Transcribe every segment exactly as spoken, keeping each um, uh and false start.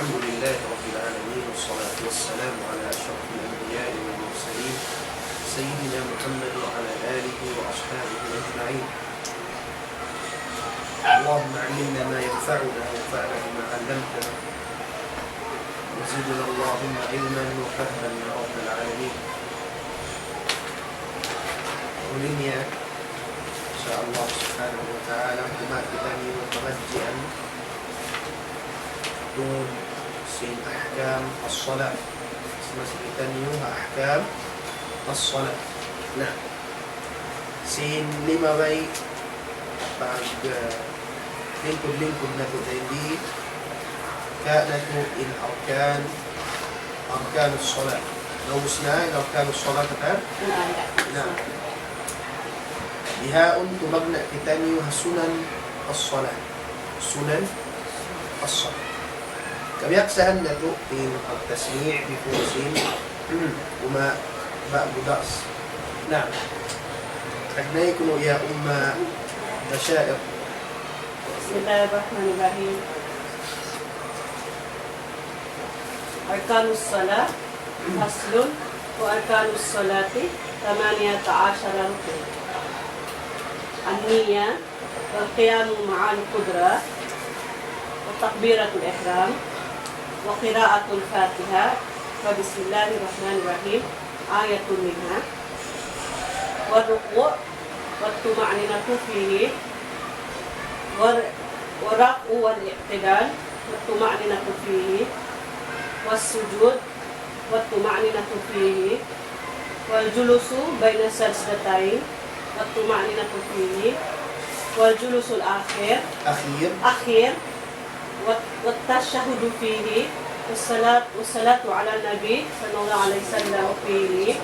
الحمد لله رب العالمين، والصلاة والسلام على أشرف الأنبياء والمرسلين، سيدنا محمد وعلى آله وأصحابه أجمعين. اللهم علمنا ما ينفعنا وانفعنا بما علمتنا، وزدنا اللهم علما وفهما يا رب العالمين. Uli niya, insya Allah subhanahu wa ta'ala, kumawa' kitaniyu pangadjian tungud sin ahkam as-salat. Masi kitaniyu ha ahkam as-salat. Na, sin limabay pag, ah, lingkud-lingkud natu' dayn di, ka natu' in arkan, arkan as-salat. Naubus na in arkan as-salat, katan? Na. Bihaun tumagna' kitaniyu ha sunan as-salat. Sunan as-salat. Kabiyaksahan natu' in pag-tasmi' before sin, hmm, kumawa' ba'gu dars. Na. Tagnay kunu' ya Umma Bashair. بسم الله الرحمن الرحيم. أركان الصلاة. فصل. وأركان الصلاة ثمانية عشر ركنا. النية، والقيام مع القدرة، وتكبيرة الإحرام، وقراءة الفاتحة، وبسم الله الرحمن الرحيم، آية منها، والركوع، والطمأنينة فيه، والر-، والرفع والاعتدال، والطمأنينة فيه، والسجود، والطمأنينة فيه، والجلوس بين السجدتين، والطمأنينة فيه، والجلوس الأخير، أخير. أخير، والت-، والتشهد فيه، والصلاة، والصلاة على النبي صلى الله عليه وسلم فيه،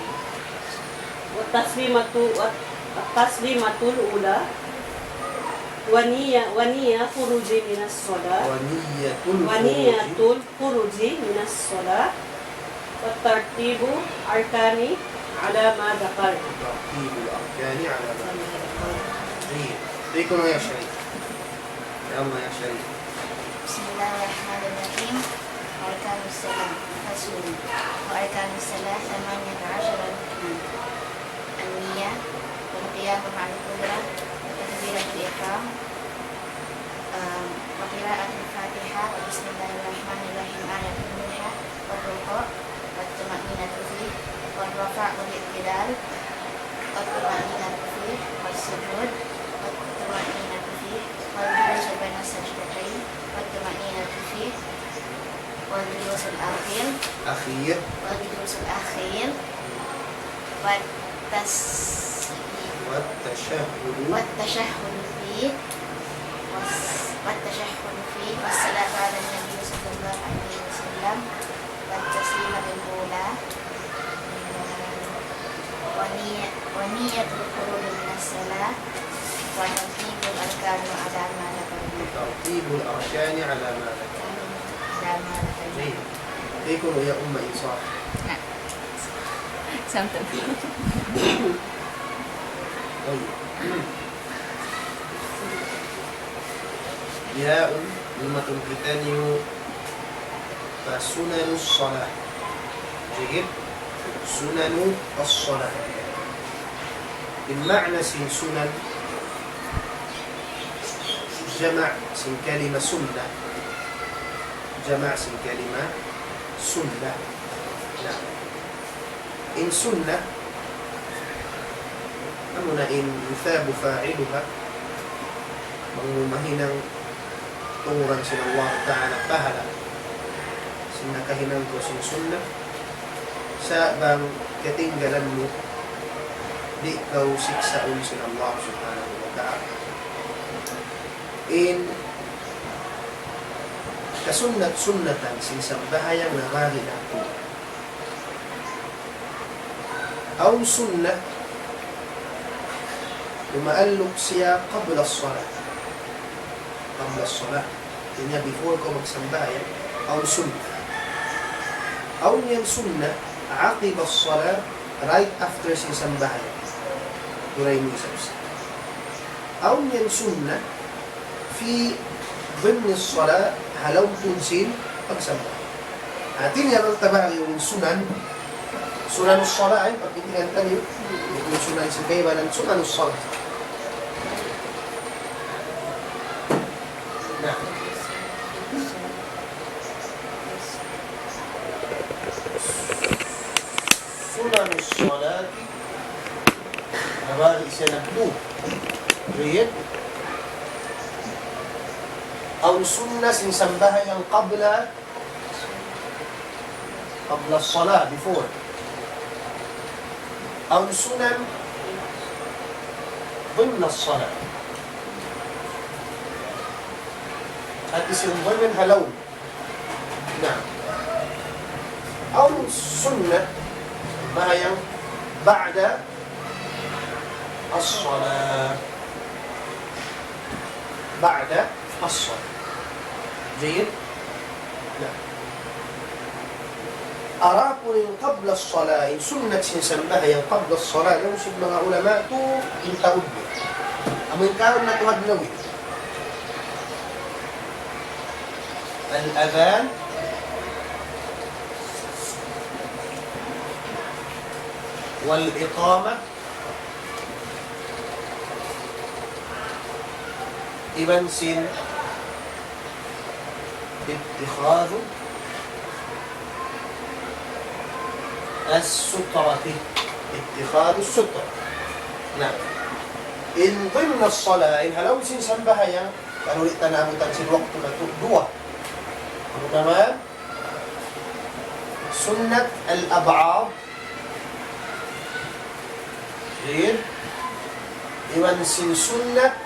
والتسليمة، والتسليمة الأولى، ونية، ونية خروج من الصلاة، ونية الخروج. ونية الخروج من الصلاة، وترتيب الأركان على ما ذكرنا. ترتيب الأركان على ما ذكرنا. جيد. فيكم يا شريف. يلا يا شريف. بسم الله الرحمن الرحيم. أركان الصلاة. فصل. وأركان الصلاة ثمانية عشر ركنا. النية، والقيام مع القدرة، وتكبيرة الإحرام، آم، وقراءة الفاتحة، وبسم الله الرحمن الرحيم، آية منها، والركوع، والطمأنينة فيه، والرفع والاعتدال، والطمأنينة فيه، والسجود، والطمأنينة فيه، والجلوس بين السجدتين، والطمأنينة فيه، والجلوس الأخير. أخير. والجلوس الأخير. والتس-، والتشهد. والتشهد فيه. والس-، والتشهد فيه. والصلاة على النبي صلى الله عليه وسلم. والتسليمة الأولى. ونية، ونية الخروج من الصلاة، وترتيب الأركان على ما ذكرنا. ترتيب الأركان على ما ذكرنا. على ما ذكرنا. جيد. Ikaw, ya Umma Insaf. Na. Sampai. طيب. Bihaun, lumatun kitaniyu pa sunanus salah. Jihit, sunanus salah. In ma'na sin sunan, jama' sin kalima sunnah. Jama' sin kalima sunnah. Na. In sunnah, amuna in يثاب فاعلها, bang mu mahinang tunguran sin Allah Ta'ala pahala sin nakahinang kaw sin sunnah, sa' bang katinggalan mu, di' kaw siksaun sin Allah Subhanahu wa Ta'ala. In kasunnat-sunnatan sin sambahayang nagari natu'. Awn sunnah, tumaalluk siya qabla as-salah. Qabla as-salah. Hātinya before kaw magsambahayang, awn sunnah. Awn yan sunnah, aqiba as-salah, right after sin sambahayang. Duun mu isab siya. Awn yan sunnah, في ضمن الصلاة, ha lawm tuud sin pagsambahayang. Hati niya, laung ta, bang in sunan, sunanus salah, ay, pagpintilan taniyu, in sunan sin kaibanan, sunanus salah. Na. Sunanus salati, nabali siya nagtu. Read. Awn sunna sin sambahayang qabla, qabla salah, before. Awn sunan ضمن الصلاة. Hati sin ضمن ha lawm. Na. Awn sunnat sambahayang بعد الصلاة. بعد الصلاة. Jayyid? Na. Adapun in qabla salah, in sunnat sin sambahayang qabla salah, laung sin manga ulama tu, in taud. Amu in kaun natu' adlaw ini. الأذان والإقامة iban sin اتخاذ السترة. اتخاذ السترة. Na. In ضمن الصلاة, in ha lawm sin sambahayang, kalu di' ta naabutan sin waktu natu', duwa. Unu naman? Sunnat al-ab'ad. Read. Iban sin sunnat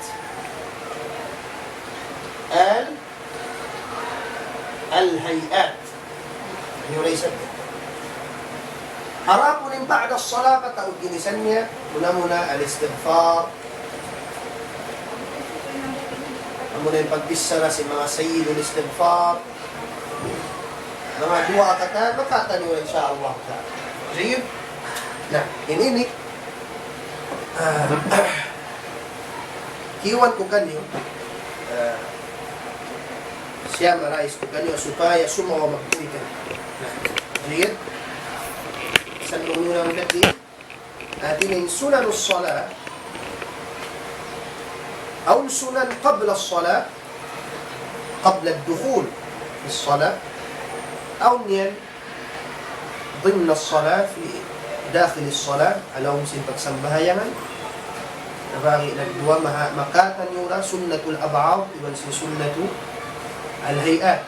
al-, al-hay'at. Ini uray sa. Adapun in ba'da salah, kataud ginisan niya, muna-muna al-istighfar. Amu na in pagbichara sin manga sayyidul istighfar. Manga duwa katan, makatan niyu, insya Allah ta'ala. Jayyid? Na, ini, ini. Ah, kiyuwan ku kaniyu, ah, siyammarais ku kaniyu supaya sumagawa' magtuy kaniyu. Na, jayyid? Sa' unu na ang gati? Hati niya in sunanus salah, awn sunan qabla salah, qabla dukhul fis salah, awn yan ضمن الصلاة في داخل الصلاة, ha lawm sin pagsambahayangan. Nabali nagduwa, maha-, makatan niyu ra sunnatul ab'ad, iban sin sunnatul hay'at.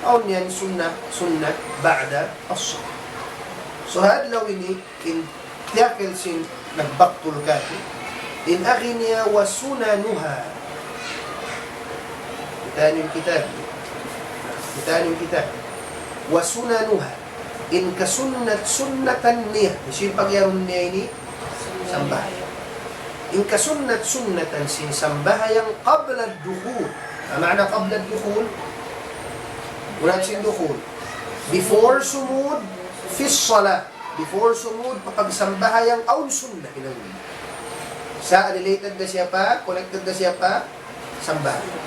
Awn yan sunnat, sunnat ba'da as-salah. So, ha adlaw ini, in tiyakil sin nagbaktul katu', in agi niya وسننها. Kita' niyu in kitab. Kita' niyu in kitab. وسننها. In kasunnat-sunnatan niya. Hisiyu in pagiyanun niya ini? Sambahayang. In kasunnat-sunnatan sin sambahayang قبل الدخول. ما معنى قبل الدخول? Unu in dukhul? Before sumud في الصلاة. Before sumud pa pagsambahayang awn sunnat hinangun. Sa' related da siya pa, connected da siya pa sambahayang.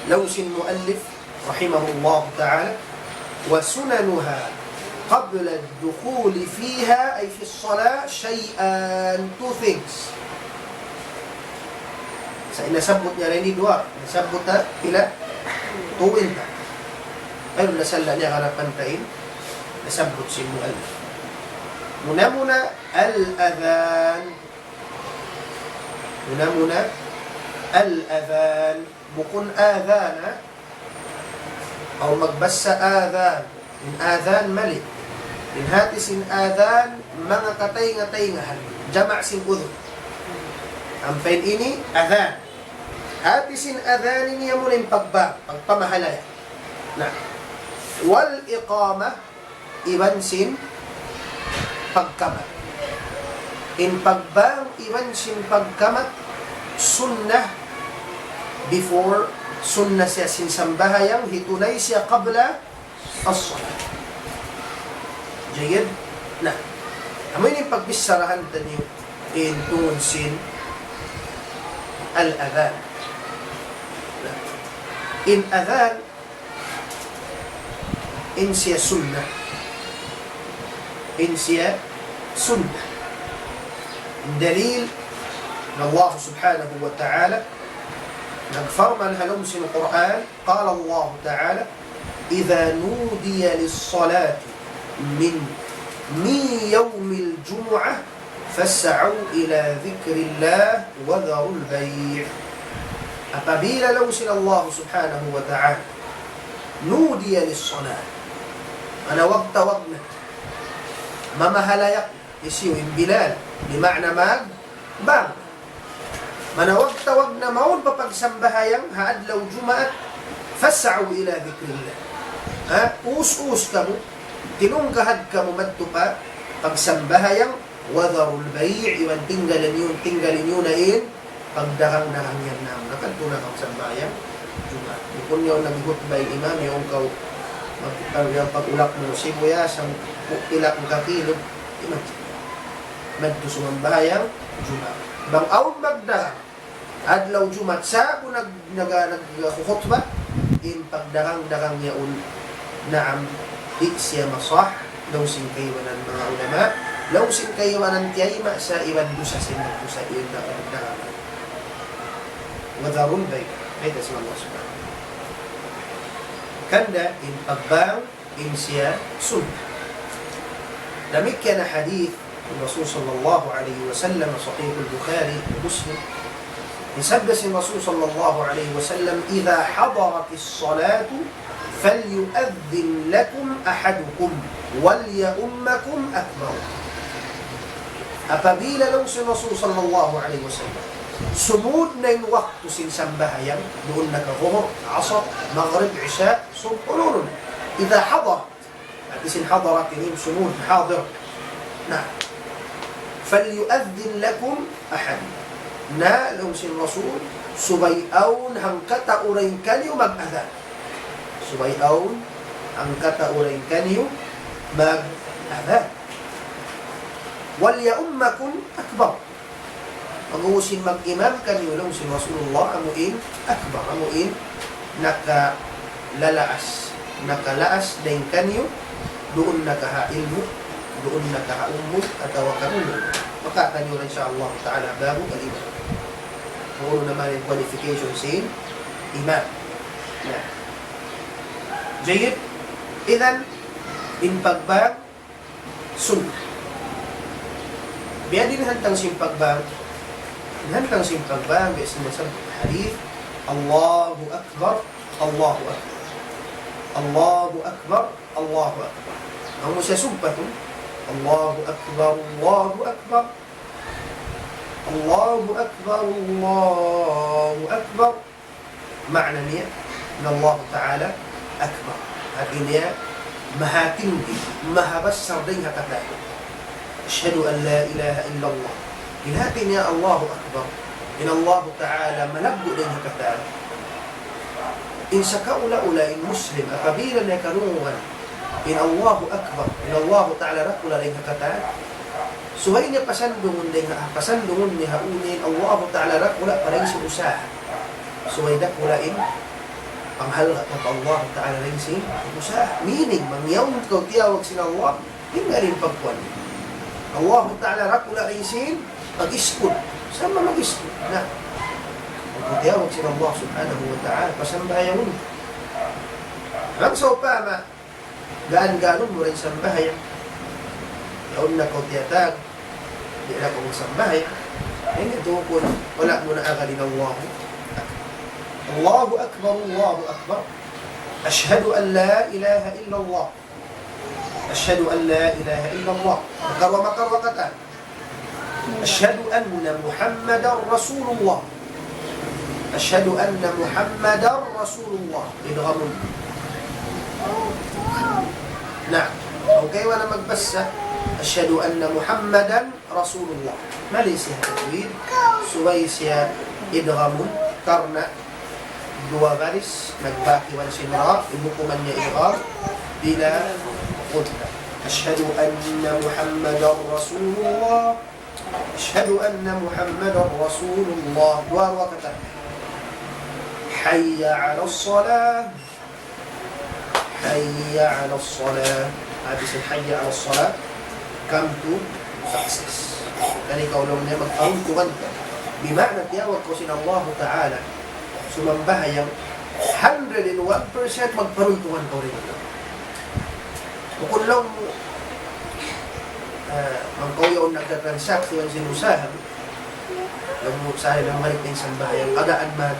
Laung sin muallif, rahimahullahu ta'ala, وسننها قبل الدخول فيها، أي في الصلاة، شيئان, two things. Sa' in nasabbut niya ini duwa, nasabbut ta pila? Two in ta. Pero nasalla' niya harapan ta in nasabbut sin muallif. Muna-muna, al-adhan. Muna-muna, al-adhan. Bukun adhana, aw magbasa adhan. In adhan mali. In hati sin adhan, manga kataynga-tayngahan. Jama' sin udhun. Ampa in ini, adhan. Hati sin adhan ini amuna in pagbang, pagpamahalaya'. Na. Wal iqamah, iban sin pagkamat. In pagbang iban sin pagkamat, sunnah before, sunnah siya sin sambahayang, hitunay siya qabla as-salah. Jayyid? Na, amu ini in pagbicharahan taniyu in tungud sin al-adhan. Na, in adhan, In siya sunnat. In siya sunnat. Dalil na Allah subhanahu wa ta'ala nagparman ha lawm sin Qur'an, قال الله تعالى: إذا نودي للصلاة من من يوم الجمعة فاسعوا إلى ذكر الله وذروا البيع. Apabila laung sin Allah subhanahu wa ta'ala, نودي للصلاة, manawag-tawag na, mamahalayak, hisiyu in Bilal, di' maana mag-, bang. Manawag-tawag na mawn pa pagsambahayang ha adlaw Jumaat, فاسعوا إلى ذكر الله. Ha? Us-us kamu, tinungkahad kamu madtu pa pagsambahayang, وذروا البيع, iban tinggali niyu, tinggali niyu na in pagdagang-dagang yan na. Nakadtu na kaw sambahayang Jumaat. Bukun yaun naghutba in imam, yaun kaw mag-, yaun pag-ulak mu sibuyas, hangpu' pilak mu ka kilu, imam. Madtu sumambahayang Jumaat. Bang awn magdagang adlaw Jumaat, sa'bu nag-, nag-, nagkhutba, in pagdagang-dagang yaun, naam, di' siya masah, laung sin kaibanan manga ulama, laung sin kaibanan tiyayma' sa iban dusa sin magdusa in nagdagang. وذروا البيع. Bayta' sin Allah subhanahu wa ta'ala. Hangkan da in pagbang in siya sunnat. Damikkiyan in hadith sin Rasul sallallahu alayhi wasallam, Sahih al-Bukhari wa Muslim. In sabda sin Rasul sallallahu alayhi wasallam, إذا حضرت الصلاة فليؤذن لكم أحدكم وليؤمكم أكبركم. Apabila laung sin Rasul sallallahu alayhi wasallam, sumūd na in waktu sin sambahayang, duun na ka Zuhur, Asar, Maghrib, Isha, Subh, unu-unu na. إذا حضرت, hāti sin hadarat ini sumūd, hadir. Na, فليؤذن لكم أحد. Na, laung sin Rasul, subay awn hangkatau dayn kaniyu mag-adhan. Subay awn hangkatau dayn kaniyu mag-adhan. وليؤمكم أكبركم. Pag'ubus in mag-imam kaniyu, laung sin Rasulullah, amu in akbar, amu in nakalalaas, nakalaas dayn kaniyu, duun na ka ha ilmu', duun na ka ha umul, atawa ka umul. Maka kaniyu, insya Allah ta'ala, babu al-imam. Kunu' naman in qualification sin imam. Na. Jayyid, idhan, in pagbang, sunnat. Biya' diin in hantang sin pagbang? In hantang sin pagbang, biya' sin nasabbut hadith, الله أكبر، الله أكبر، الله أكبر، الله أكبر. Amu siya sugpatun, الله أكبر، الله أكبر، الله أكبر، الله أكبر. Maana niya, in Allah Ta'ala akbar. Hāti niya, maha tinggi, maha basar dayn ha katan. أشهد أن لا إله إلا الله. In hāti niya Allahu Akbar. In Allah Ta'ala malaggu' dayn ha katan. In sakaula-ula in Muslim, apabila niya karungugan, in Allahu Akbar, in Allahu Ta'ala dakula' dayn ha katan, subay niya pasandungun dayn ha, pasandungun niya ha unu in Allahu Ta'ala dakula' pa dayn sin usaha. Subay dakula' in panghalga' pa Allahu Ta'ala dayn sin usaha. Meaning, bang yaun kaw tiyawag sin Allah, tinggal in pagkuan. Allahu Ta'ala dakula' dayn sin pag-iskul. Sama mag-iskul. Na, bang kaw tiyawag sin Allah Subhanahu wa Ta'ala, pasambahayangun. Bang sawpama, gaan-gaanun mu da in sambahayang. Yaun na kaw tiyatag, di' na kaw magsambahayang. Ini tukun, wala' mu na agalin Allahu Akbar. الله أكبر، الله أكبر. أشهد أن لا إله إلا الله. أشهد أن لا إله إلا الله. Makaruwa, makaruwa katan. أشهد أن محمدا رسول الله. أشهد أن محمدا رسول الله. Idghamun. Na, bang kaw na magbasa, أشهد أن محمدا رسول الله. Mali siya tajwid, subay siya idghamun, karna' duwa baris, nagbak iban sin ra, in hukuman niya idgham, bila ghunna. أشهد أن محمدا رسول الله. أشهد أن محمدا رسول الله. Duwa, duwa katan. حي على الصلاة. حي على الصلاة. Hati sin حي على الصلاة, come to success. Hangkan ikaw laung niya magparuntungan ka. Bima'na tiyawag kaw sin Allahu Ta'ala, sumambahayang, hundred and one percent magparuntungan kaw dayn ha Allah. Bukun laung mu, ah, bang kaw yaun nagtatransact iban sin usaha mu, laung mu sa' laung balik na in sambahayang, kadaan man.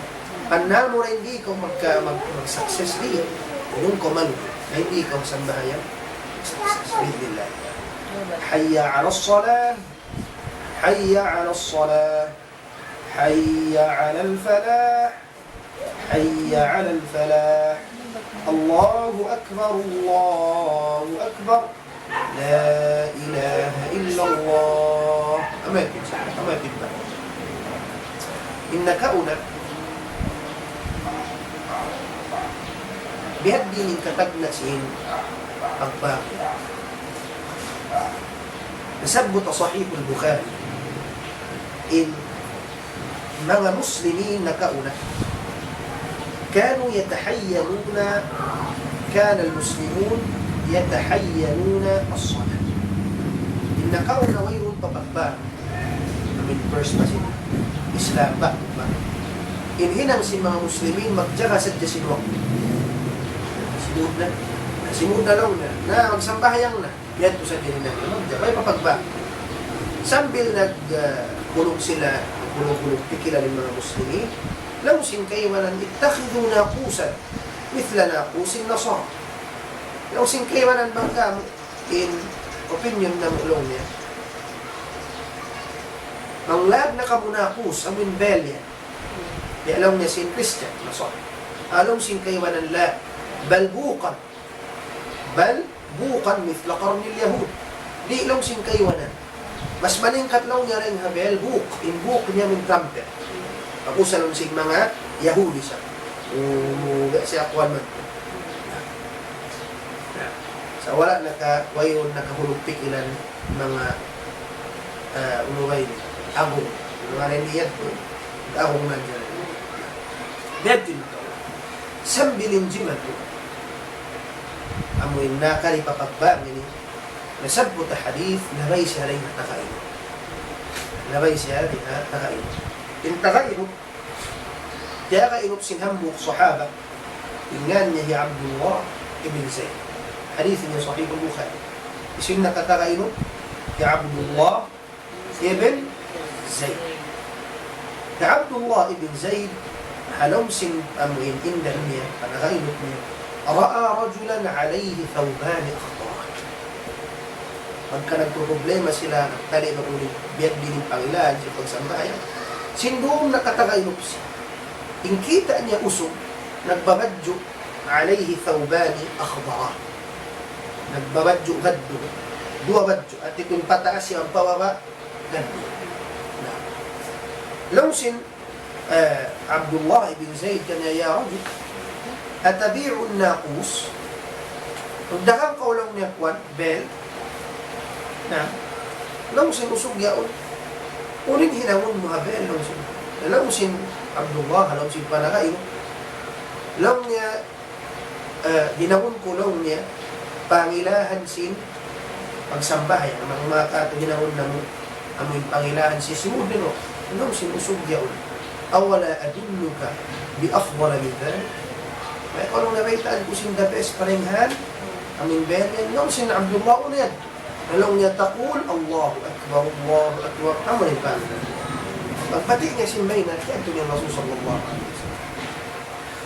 Pannamu ra in di' kaw magka-, mag-, mag-success di'. Inun kaw man, na in di' kaw sambahayang success. Bismillah. حي على الصلاة. حي على الصلاة. حي على الفلاح. حي على الفلاح. الله أكبر، الله أكبر. لا إله إلا الله. Amu yan, amu yan. In nakauna, biya' diin in katagna' sin pagbang. Nasabbut ha Sahih al-Bukhari, in manga Muslimin nakauna, كانوا يتحينون، كان المسلمون يتحينون الصلاة. In nakauna wayruun pa pagbang. Amu in first pa sin Islam ba? Ba? In hinang sin manga Muslimin, magjaga sadja sin waktu. Simud na. Simud na laung na. Na, magsambahayang na. Yadtu sadja in hinang nila, magjaga, way pa pagbang. Sambil nag, ah, kulug sila, kulug-kulug pikilan in manga Muslimin, laung sin kaibanan, اتخذوا ناقوسا مثل ناقوس النصارى. Laung sin kaibanan, bang kamu, in opinion namu' laung niya, manglāg na kamu naqus, amu in bell yan. Di' laung niya sin Christian, Nasara. Laung sin kaibanan, لا، بل بوقا. بل بوقا مثل قرن اليهود. Di' laung sin kaibanan. Mas malingkat laung niya dayn ha bell, buk. In buk niya amu in trumpet. Pag-ubus laung sin manga Yahudi sa. Unu, ga' siya kuwan man. Sa' wala' naka, wayruun nakahulug pikilan manga, ah, unu ba ini? Agung. Unu ba ini yan? Agung na dyan. Biya' diin kaw. Sambil in jimatu. Amu in nakari pa pagbang ini. Nasabbut ha hadith, labay siya dayn ha taga Inup. Labay siya dayn ha taga Inup. In taga Inup, taga Inup sin hambuuk sahaba, in ngan niya hi Abdullah ibn Zayd. Hadith niya Sahih Bukhari. Hisiyu in nakataga Inup? Hi Abdullah ibn Zayd. Hi Abdullah ibn Zayd, ha lawm sin amu in indah niya, panaga Inup niya, رأى رجلا عليه ثوبان أخضران. Pagka nagproblema sila, nagtali na uli, biya' diin in pangilahan sin pagsambahayang. Sin duun nakataga Inup siya. In kita' niya usug, nagbabadju', عليه ثوبان أخضران. Nagbabadju' gaddu. Duwa badju', hati ku in pataas iban pababa', gaddu. Na. Laung sin, eh, Abdullah ibn Zayd kaniya, يا رجل، أتبيع الناقوس؟ Magdagang kaw laung niya kuwan, bell. Na. Laung sin usug yaun. Unu in hinangun mu ha bell, laung sin. Laung sin Abdullah, laung sin panaga Inup. Laung niya, eh, hinangun ku laung niya, pangilahan sin pagsambahayang, manga katu hinangun namu', amu in pangilahan sin simud nila, laung sin usug yaun. أولا أدلك بأفضل من ذلك؟ Mayta' kaw laung niya baytaan ku sin the best pa dayn ha, amu in bell yan, laung sin Abdullah, unu yan? Laung niya, تقول الله أكبر، الله أكبر. Amu in pangil. Pagbati' niya sin maynat, yadtu niya Rasul sallallahu alayhi wasallam.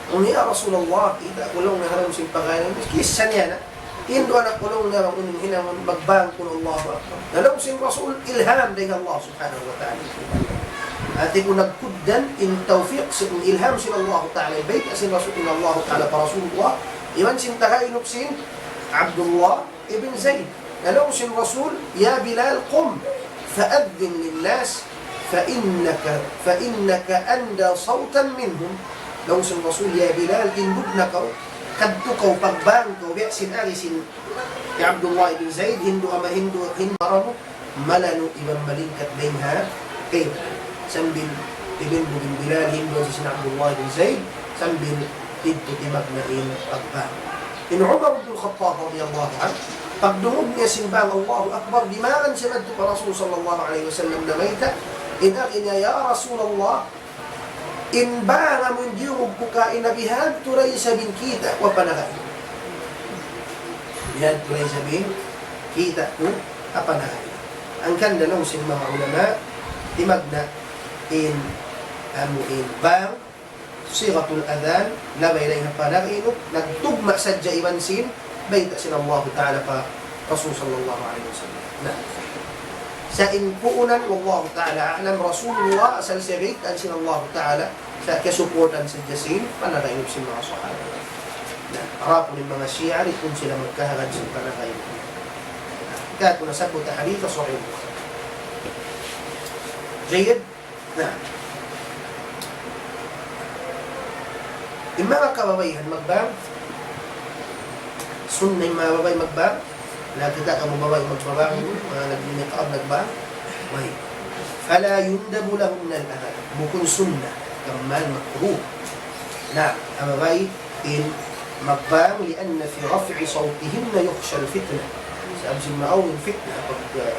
Laung niya, "Ya Rasulullah, kita' ku laung niya ha lawm sin pagkaun, kissa niya na. Hindu' anak ku laung niya, bang unu in hinang, magbang ku na Allahu Akbar." Na laung sin Rasul, ilham dayn ha Allah subhanahu wa ta'ala. Hati ku nagkugdan in tawfiq sin ilham sin Allah ta'ala, bayta' sin Rasul, in Allah ta'ala pa Rasulullah, iban sin taga Inup sin Abdullah ibn Zayd. Na laung sin Rasul, يا بلال قم فأذن للناس فإنك، فإنك أندى صوتا منهم. Laung sin Rasul, "Ya Bilal, tindug na kaw, kadtu kaw, pagbang kaw, biya' sin agi sin hi Abdullah ibn Zayd, hindu' ama, hindu', hindu' ama mu, malanu' iban malingkat dayn ha kaymu." Sambil tindug in Bilal, hindu' sin Abdullah ibn Zayd, sambil didtu timagna' in pagbang. In Umar ibn Khattab radiyallahu anhu, pagdungug niya sin bang Allahu Akbar, dimagan siya madtu pa Rasul sallallahu alayhi wasallam namayta', in agi niya, "Ya Rasulullah, in bang amun diyungug ku kaymu bihadtu da isab in kita' ku ha panagay." Bihadtu da isab in kita' ku ha panagay. Hangkan laung sin manga ulama, timagna' in, amu in bang, sighatul adhan, labay dayn ha panag-inuk, nagtugma' sadja iban sin bayta' sin Allahu Ta'ala pa Rasul sallallahu alayhi wasallam. Na. Sa' in puunan, wallahu ta'ala a'lam, Rasulullah, asal siya baytaan sin Allahu Ta'ala, sa' kiyasupportan sadja sin panag-inuk sin manga sahaba. Na, adapun in manga Shia, di' kunu' sila magkahagad sin panag-inuk. Hangkan nasabbut ha hadith sahih. Jayyid. Na. In manga kababaihan magbang. Sunnat in manga babai magbang. Na kita' kamu babai magbang, manga nag-niqab magbang. Way. فلا يندب لهن الأذان. Bukun sunnat, kamal makruh. Na, in manga babai in magbang, لأن في رفع صوتهن يخشى الفتنة. Sabab sin maawn in fitna pag, uh,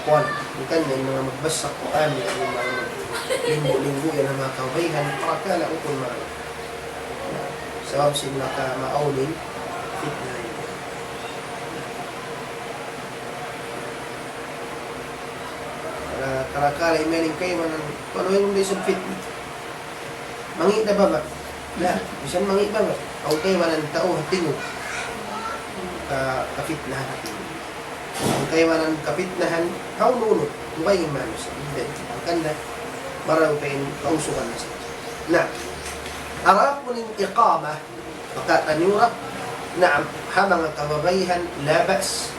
kuwan, hangkan in manga magbasa Qur'an, in manga maglinggu'-linggu' yan ha manga kababaihan, parakala' bukun manga. Sabab sin manga maawn in fitna yan. Para, parakala' in mayan kaymu na, panuhin mu da isab fitna. Mangi' da baba'. Na, misan mangi' baba'. Awn kaibanan tau ha tingug. Ka, kafitnahan ha tingug. Awn kaibanan kafitnahan ha unu-unu. Ubay in manusiya'. Hangkan da, marayaw pa in kausugan na sadja. Na, adapun in iqamah, maka tanura, naam, ha manga kababaihan, la ba's.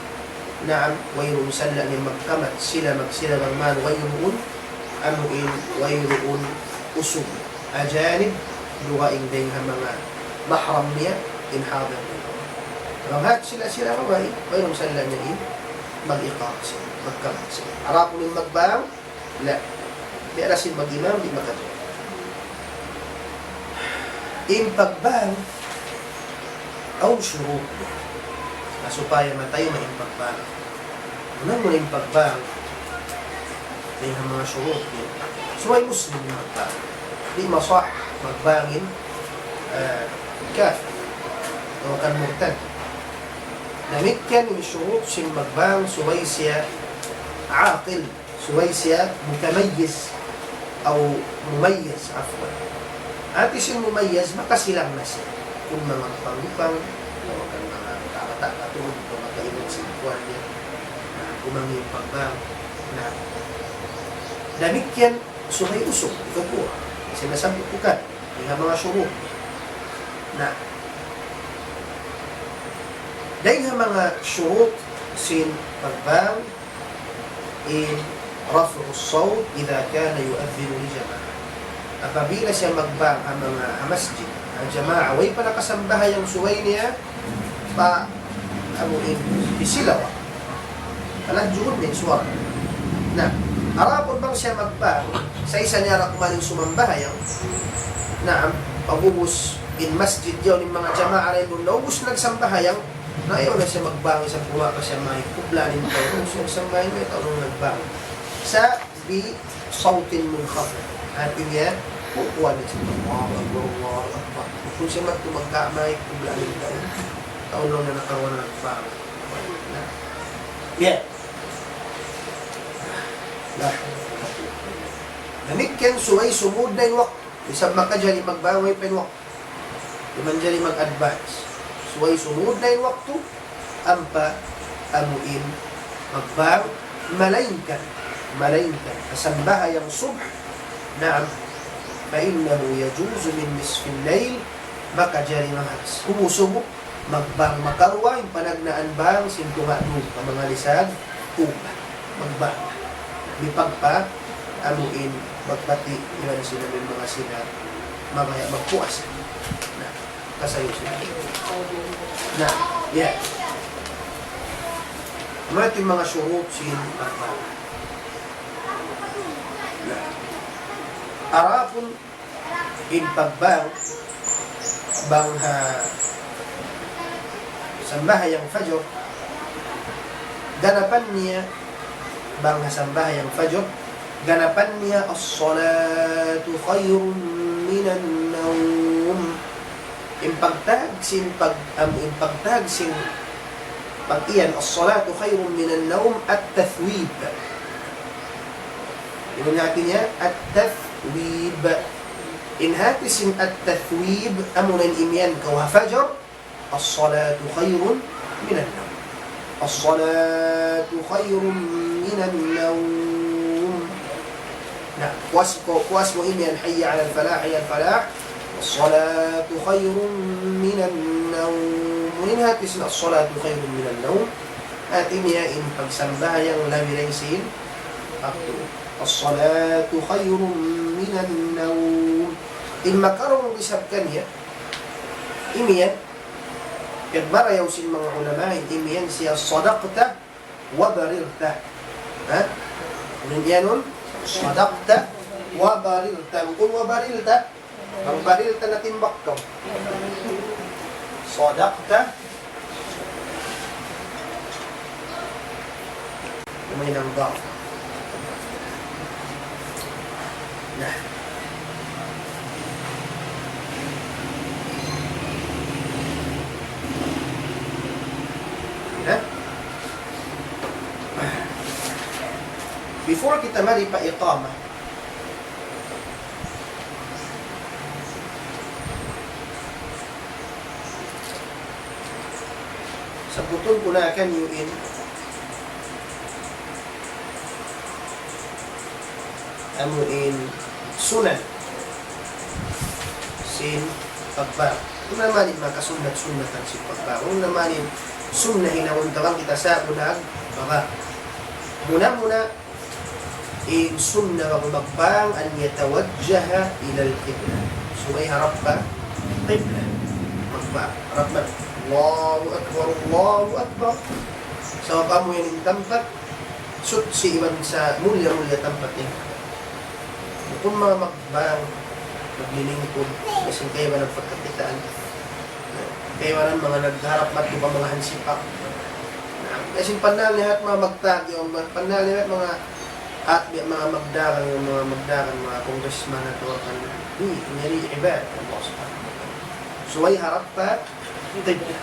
Naam, wayruun sala' niya magkamat, sila magsila bang man, wayruun, amu in, wayruun usug. Ajanib, dugaing dayn ha manga mahram niya, in hadir niya. Bang hat sila-sila babai, wayruun sala' niya in, mag-iqamah sila, magkamat sila. Adapun in magbang, la. Biya' da sin mag-imam, di' makajari. In pagbang, awn shurut niya. Na supaya matayma' in pagbang. Unu in pagbang? Dayn ha manga shurut niya. Subay Muslim in magbang. Di' masah magbang in, ah, kafir. Atawa kan murtad. Damikkiyan in shurut sin magbang subay siya aqil. Subay siya mutamayyiz, aw mumayyiz, afwan. Hati sin mumayyiz, makasilang na siya. Bukun manga lupang-lupang, bukun manga bata'-bata' katu', bukun manga kaiman sin kuwan niya. Na, kumangi' pagbang. Na, damikkiyan, subay usug, ikaw kuwa. Sinasabbut ku kan, dayn ha manga shurut. Na, dayn ha manga shurut sin pagbang, in رفع الصوت إذا كان يؤذن لجماعة. Apabila siya magbang ha manga, ha masjid, ha jamaa, way pa nakasambahayang subay niya, pa, amu in, hisilawa. Paladjuun in suwara. Na, adapun bang siya magbang, sa' isa niya ra kuman in sumambahayang. Naam, pag'ubus in masjid yaun in manga jamaa ra in duun, naubus nagsambahayang, na ayaw na siya magbang, sa' guwa' pa siya may kubla' in tau. Siya sambahayang niya, tau nung nagbang. Sa' بصوت منخفض. Hati niya, kukuha niya siya. Allahu Akbar, Allahu Akbar. Kung siya magtumagka, may kubla' in tau. Tau nung na nakaruwa na nagbang. Na. Yeah. Na. Damikkiyan subay sumud na in waktu. Isab makajari magbang way pa in waktu. Di' manjari mag-advance. Subay sumud na in waktu, ampa amu in magbang, malaingkan, malaingkan ha sambahayang subh, naam, فإنه يجوز من نصف الليل, makajari manga subu-subu, magbang makaruwa, in panagnaan bang sin tunga' dum, ha manga lisag, tuba, magbang. Mipagpa, amu in, magbati', iban sila, in manga sila, mabaya' magpuasa. Na, kasayu sila. Na, ya. Amu yadtu in manga shurut sin pagbang. Na. Adapun in pagbang, bang ha sambahayang fajr, ganapan niya, bang ha sambahayang fajr, ganapan niya, "As-salatu khayrun minan nawm." In pagtag sin pag-, am, in pagtag sin pag-iyan, "As-salatu khayrun minan nawm," at-tathwib. Unu in hati niya? At-tathwib. In hati sin at-tathwib, amuna in imiyan kaw ha fajr, "As-salatu khayrun minan nawm. As-salatu khayrun minan nawm." Na, puas mu, puas mu imiyan, "Hayya alal falah, hayya alal falah. As-salatu khayrun minan nawm." Unu in hati sin "As-salatu khayrun minan nawm"? Hati niya in pagsambahayang labi dayn sin waktu. "As-salatu khayrun minan nawm." In makarungug isab kaniya, imiyan, piyagmarayaw sin manga ulama, imiyan siya, "Sadaqta wa barirta." Ha? Unu in iyanun? "Sadaqta wa barirta." Bukun "wa barirta." Bang barirta na timbak kaw. "Sadaqta." Mayta' in ba? Na. Na? Before kita mari pa iqamah, sabbutun ku na kaniyu in, amu in sunan sin pagbang. Unu na man in manga kasunnat-sunnatan sin pagbang. Unu na man in sunnat hinangun ta bang kita sa'bu nagbabang. Muna-muna, in sunnat bang magbang, an yatawajjaha ilal qiblah. Subay harap pa qiblah. Magbang. Harap man. Allahu Akbar, Allahu Akbar. Sabab amu yan in tampat suchi iban sa mulliya-mulliya tampat ini. Bukun manga magbang, maglilingkud, biya' sin kaibanan pagkakitaan. Kaibanan manga nagharap madtu pa manga hansipak. Na, biya' sin pannal niya hat manga magtag, yung ma-, pannal niya hat manga, hat biya' manga magdagang, yung manga magdagang, manga congressman atawa kan, di, yari ibadat Allah Subhanahu wa Ta'ala. Subay harap pa qiblah.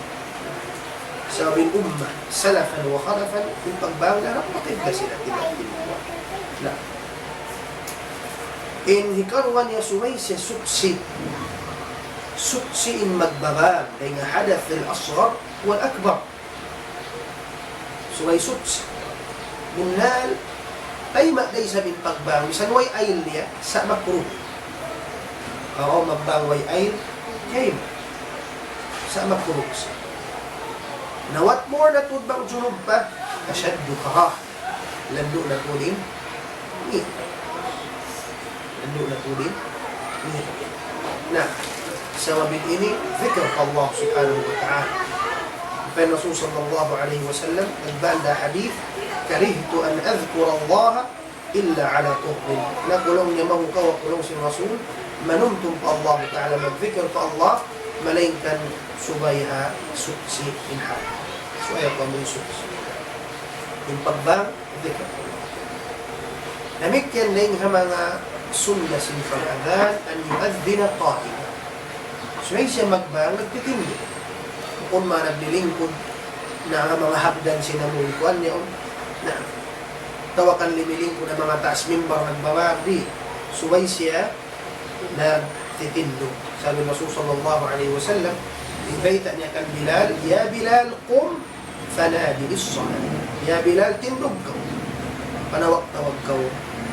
Sabab in umma, salafan wa khalafan, in pagbang nila harap pa qiblah sila, timbang timbang. Na. In hikaruwa niya, subay siya suchi. Suchi in magbabang dayn ha hadath al-asghar wal-akbar. Subay suchi. Bunnal, tayma' da isab in pagbang, misan way ayl niya, sa' makruh. Aw magbang way ayl, tayma'. Sa' makruh sa'. Na what more na tuud bang junub pa, ashaddu karahah. Landu' na tuud in, ini. Landu' na tuud in, ini. Na, sabab ini, dhikr pa Allah Subhanahu wa Ta'ala. Laung sin Rasul sallallahu alayhi wasallam, nagbanda hadith, "كرهت أن أذكر الله إلا على طهر." Na, laung niya, mahukawa aku, laung sin Rasul, manumtum pa Allah Ta'ala, magdhikr pa Allah, malaingkan subay ha suchi in hal. Subay ha amu in suchi. In pagbang, dhikr. Damikkiyan dayn ha manga sunnat sin pag-adhan, أن يؤذن قائما. Subay siya magbang nagtitindug. Bukun manga naglilingkud, na manga hagdan sin amu in kuwan niya, na, atawa kan limilingkud na manga taas mimbar nagbabang, di'. Subay siya nagtitindug. Laung sin Rasul sallallahu alayhi wasallam, in bayta' niya kan Bilal, "يا بلال قم فناد بالصلاة." "Ya Bilal, tindug kaw. Panawag-tawag kaw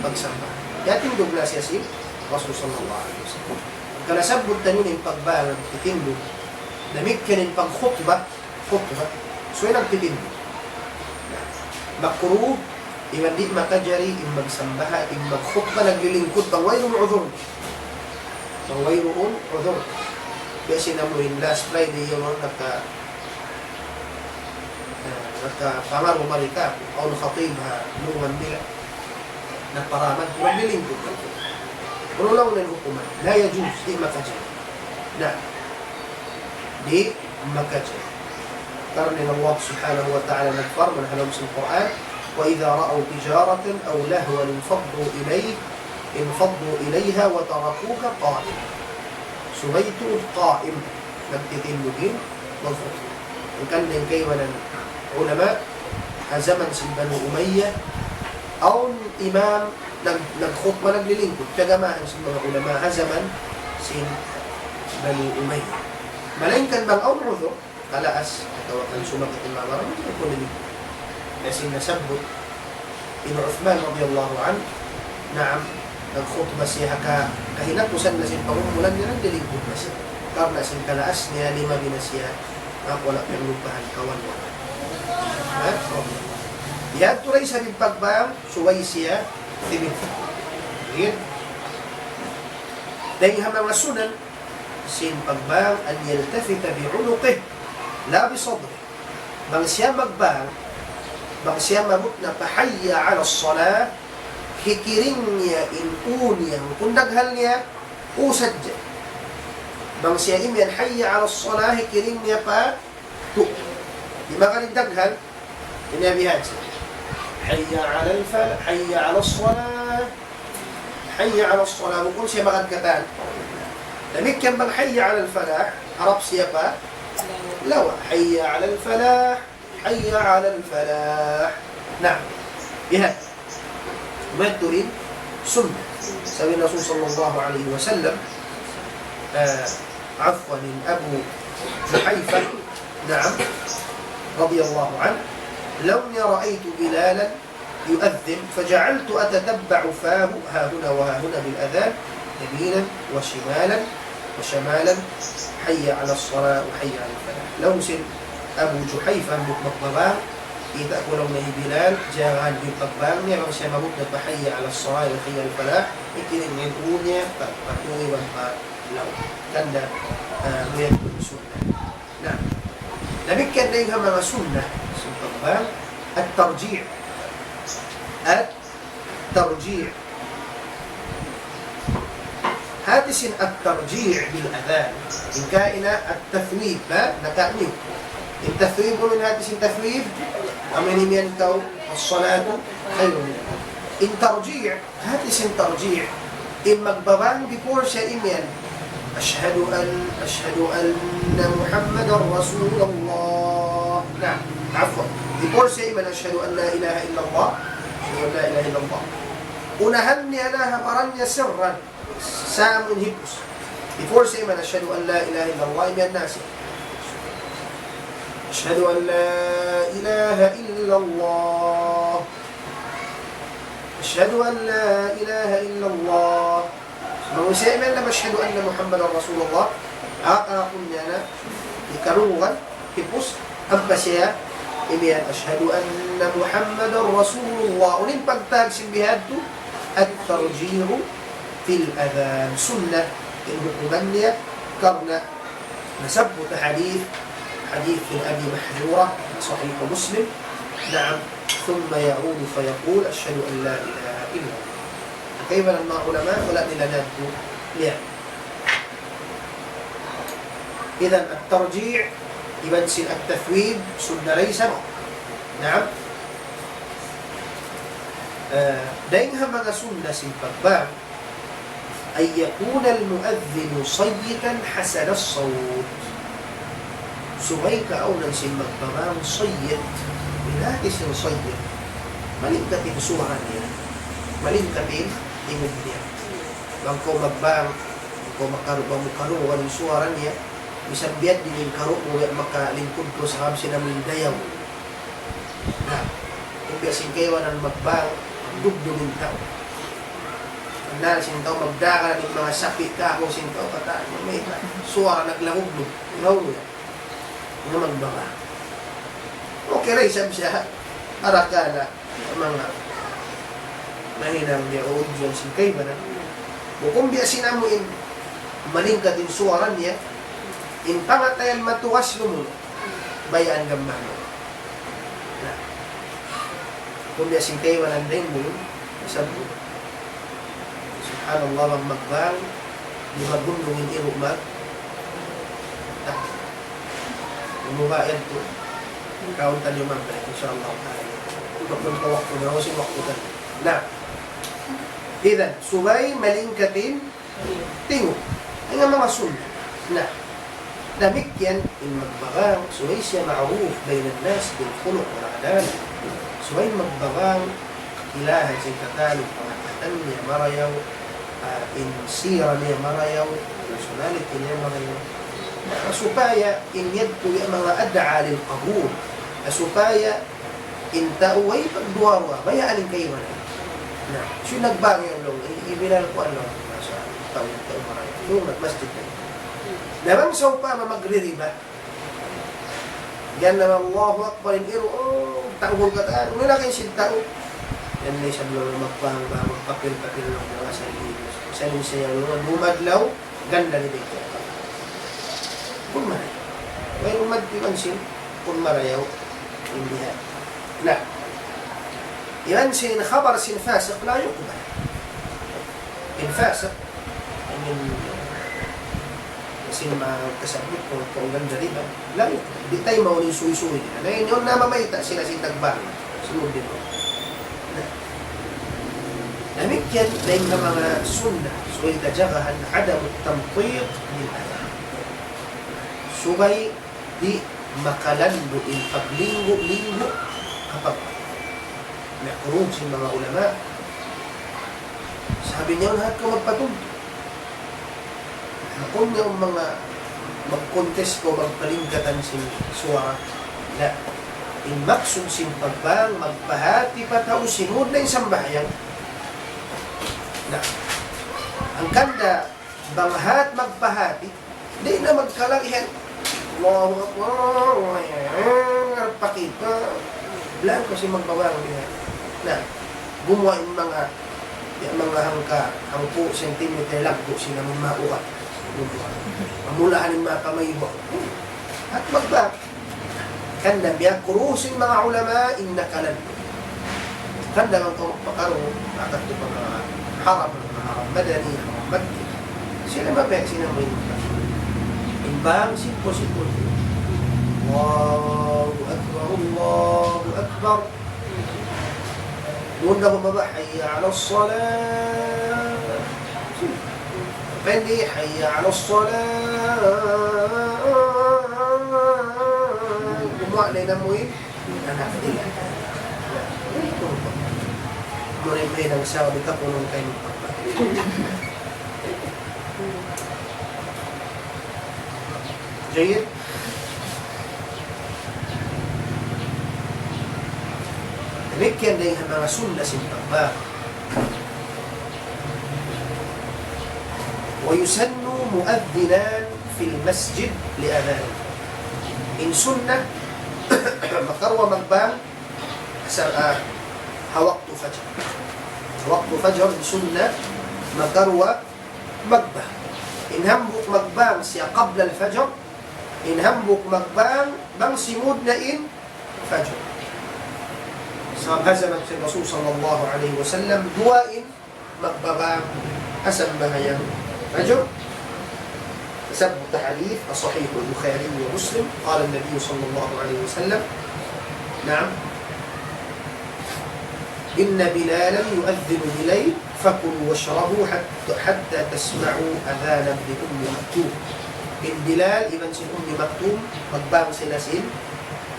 pagsambahayang." Tiyatindug na siya sin Rasul sallallahu alayhi wasallam. Hangkan nasabbut taniyu in pagbang nagtitindug. Damikkiyan in pagkhutba, khutba. Subay nagtitindug. Makruh, iban di' makajari, in magsambahayang, in magkhutba, naglilingkud, bang wayruun udhur. Bang wayruun udhur. Biya' sin amu in last Friday, yung mga naka-, ah, nakapangaru mari kāku', awn khatib ha lawm nila. Naparaman, maglilingkud. Unu laung niya in hukuman? لا يجوز, di' makajari. Na, di' makajari. Karna' in Allah Subhanahu wa Ta'ala nagparman ha lawm sin Qur'an, وإذا رأوا تجارة أو لهوا انفضوا إليه، انفضوا إليها وتركوك قائما. Subay tuud qa'im, nagtitindug in mazhab. Hangkan dayn kaibanan ulama, ha jaman sin Banu Umayyah, awn imam nag-, nagkhutba naglilingkud, kagamahan sin manga ulama, ha jaman sin Banu Umayyah. Malaingkan bang awn udhur, kalaas, atawa kan sumakat in manga baran, di' na kunu' nilingkud. Hangkan sin nasabbut in Uthman radiyallahu anhu, naam, nagkhutba siya ha ka-, kahinapusan na sin pangumulan niya, naglilingkud na siya. Karna' sin kalaas niya, lima bina siya, ha, wala' piyaglupahan kawan wala'. Ha? Okay. Yadtu da isab in pagbang, subay siya, timid. Yun. Dayn ha manga sunan, sin pagbang, أن يلتفت بعنقه لا بصدره. Bang siya magbang, bang siya maabut na pa حي على الصلاة, hikiring niya in ū niya, bukun daghal niya, ū sadja. Bang siya imiyan حي على الصلاة, hikiring niya pa tuud. Di' makarin daghal, ini bihan siya. حي على الفلاح، حي على الصلاة. حي على الصلاة, bukun siya magad katan. Damikkiyan bang حي على الفلاح, harap siya pa lawa. حي على الفلاح، حي على الفلاح. Naam. Bihan. Maturin sunnah. Sabab Rasul sallallahu alayhi wasallam, ah, afwan, Abu Juhayfa, naam, radiyallahu anhu, لو رأيت بلالا يؤذن فجعلت أتتبع فاه ها هنا وها هنا بالأذان يمينا وشمالا وشمالا، حي على الصلاة وحي على الفلاح. Laung sin Abu Juhayfa, bang magbabang, kita' ku laung niya hi Bilal, jari in pagbang niya, bang siya maabut na pa حي على الصلاة وحي على الفلاح, hikiring niya in ū niya, pa, pa tuud iban pa lawa. Hangkan, ah, muyag sunnah. Na, damikkiyan dayn ha manga sunnah sin pagbang, الترجيع. الترجيع. Hati sin الترجيع بالأذان. In kaina التثويب, ha? Naka'niyu. In تثويب, unu in hati sin تثويب? Amu in imiyan kaw, الصلاة خير من النوم. In ترجيع, hati sin ترجيع, in magbabang before siya imiyan, أشهد أن، أشهد أن محمدا رسول الله. Na, afwan. Before siya imiyan, أشهد أن لا إله إلا الله. أشهد أن لا إله إلا الله. Unahan niya na ha baran niya sirran. Sa' amun hipus. Before siya imiyan, أشهد أن لا إله إلا الله, imiyan na siya, أشهد أن لا إله إلا الله. أشهد أن لا إله إلا الله. Bang siya imiyan na أشهد أن محمدا رسول الله, ah, ah, kunya na, ikarungugan, hipus, ampa siya imiyan أشهد أن محمدا رسول الله. Unu in pagtawag sin bihadtu? الترجيع في الأذان. Sunnah in hukuman niya, karna' nasabbut ha hadith, hadith أبي محذورة, Sahih Muslim. Naam. ثم يعود فيقول: أشهد أن لا إله إلا الله. Kaibanan manga ulama, wala' nila niyadtu niya. Idhan, at-tarji' iban sin at-tathwib, sunnah da isab. Naam. Eh, dayn ha manga sunnah sin pagbang, أن يكون المؤذن صيتا حسن الصوت. Subay kaawnan sin magbabang sayyit. In hati sin sayyit, malingkat in suwara niya, malingkat in tingug niya. Bang kaw magbang, bang kaw makaru-, bang mu karungugan in suwara niya, misan biya' diin in karu' mu, biya' makalingkud kaw sabab sin amu in dayaw. Na, kung biya' sin kaibanan magbang, dugdug in tau. Na, sin tau magdagan in manga sapi' kaku' sin tau, kata', may suwara naglagugdug. Ikaw niya. Nga magbaba. Okay ra isab siya. Arakala' manga mahinang niya o udjuan sin kaibanan. Bukun biya' sin amu in malingkat in suwara niya, in pangatayan matugas lumunu'. Bayaan gam manu. Na. Bukun biya' sin kaibanan dayn duun, sabab Subhanallah, bang magbang, di' magundung in iru' mag-, tak. Unu ba yan tu? Kaun taniyu mabalik, insya Allah ta'ala. Bukun pa waktu na, usin waktu taniyu. Na. Idan, subay malingkat in tingu'. Amu in manga sunnat. Na. Damikkiyan in magbagang, subay siya ma'ruf bayna an-nas bil khuluq wal adab. Subay magbagang, kakilahan sin katan, pangatayan niya marayaw, ah, in sira niya marayaw, personality niya marayaw. Na, supaya in yadtu ya manga ad'a lil qabul. Na, supaya in tau way pagduwa-ruwa, bayaan in kaibanan. Na, siya nagbang yan laung, i-, ibilal ku yan laung, masha Allah, tau, tau marayaw. Yung nagmasjid na yun. Na bang sawpama magririba, yan na Allahu Akbar, in iru, oh, tanggul katan, wala' kaw sin tau. Yan na isab laung magbang, bang, magpapil-papil laung, mga sa ilu. Sa ilu siya laung, dumadlaw, ganda ni Beke. Kun marayaw. Way umad iban sin, kun marayaw, in bihan. Na, iban sin khabar sin fasiq, la yuqbal. In fasiq, I mean, sin manga kasabut kung, kung ganda riba, laung, di' tayu maunu in suysuy nila. Na, in yun na mamayta' sila sin nagbang. Sunod din mo. Na. Damikkiyan, dayn ha manga sunnat, subay ta jagahan, عدم التمطيط بالأذان. Subay di' makalandu' in paglinggu'-linggu' ha pag-, makruh sin manga ulama. Sabi niya, "Lahat kaw magpatumtum." Bukun niya manga mag-contest kaw magpalingkatan sin suwara. La. In maksud sin pagbang, magpahati pa tau simud na in sambahayang. Na. Hangkan da bang hat magpahati, di' na magkalagihan. Allahu Akbar, ngarap pa kita. Bilang ku sin magbabang diha. Na, gumuwa' in manga, ya, manga hangka, hangpu' centimeter laggu' sila mamahukat. Gumuwa'. Mamulahan in manga kamay buwa'. Hat magbang. Hangkan da miyakruh sin manga ulama in nakalandu'. Hangkan da bang kaw magpakaruh, makadtu pa manga haram, manga haram madani, haram makki. Sila mabaya' sin amu in bang. In bang simple-simple. Allahu Akbar, Allahu Akbar. Duun da bumaba, "Hayya ala salah." Pwede, "Hayya ala salah." Gumuwa' na in amu in anak nila. Muremeh nang sabi ka punong kain. Jayyid. Damikkiyan dayn ha manga sunna sin pagbang. ويسن مؤذنان في المسجد لأذان. In sunna, makaruwa magbang, asal, ah, ha waktu fajar. Ha waktu fajar, in sunna, makaruwa magbang. In hambuuk magbang siya qabla al-fajar, in hambuuk magbang bang simud na in fajar. Sabab ha jaman sin Rasul sallallahu alayhi wasallam, duwa in magbabang ha sambahayang fajar. Sabab ha hadith, Sahih al-Bukhari wa Muslim, قال النبي صلى الله عليه وسلم، نعم، إن بلالا يؤذن بليل فكلوا واشربوا حتى، حتى تسمعوا أذان ابن أم مكتوم. In Bilal iban sin Ummi Maktum, magbang sila sin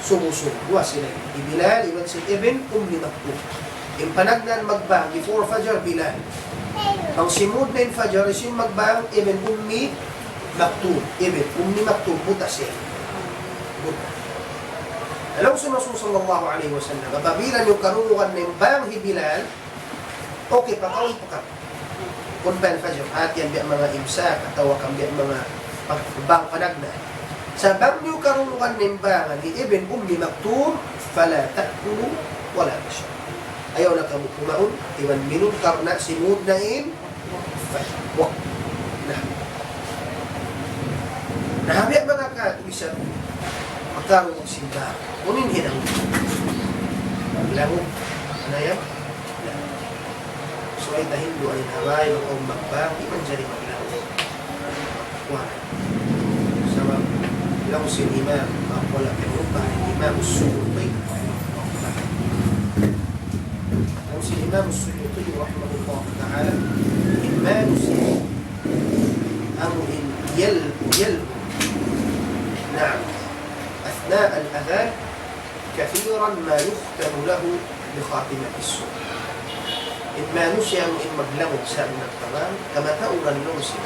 subu-subu. Duwa sila. Hi Bilal iban sin Ibn Ummi Maktum. In panagnaan magbang before Fajar, Bilal. Bang simud na in Fajar, hisiyu in magbang? Ibn Ummi Maktum. Ibn Ummi Maktum, buta siya. Buta. Laung sin Rasul sallallahu alayhi wasallam, apabila niyu karungugan na in bang hi Bilal, okay, pakawun pa kamu. Kun pa in fajar, hati yan biya' manga imsak, atawa kan biya' manga pag-, bang panagnaan. Sa' bang niyu karungugan na in bang hi Ibn Ummi Maktum, فلا تأكلوا ولا تشربوا. Ayaw na kamu kumaun, iban minum, karna' simud na in fajar. Wa-, na. Na, biya' manga ka, bisan, makaruwa simba. Unu in hinang? Laung. Ano yan? So, ay tahindu, ay naway, makaun magbang, di' manjari maglaung. Kuwan. Sabab, Laung sin Imam, aku laung sin Imam Suyuti, laung sin Imam Suyuti rahimahullah ta'ala, in manusiya' amu in yal-, yalbu. Naam. أثناء الأذان كثيرا ما يختم له بخاتمة السوء. In manusiya' amu in maglangug sa' nagtabang, kamatauran laung sin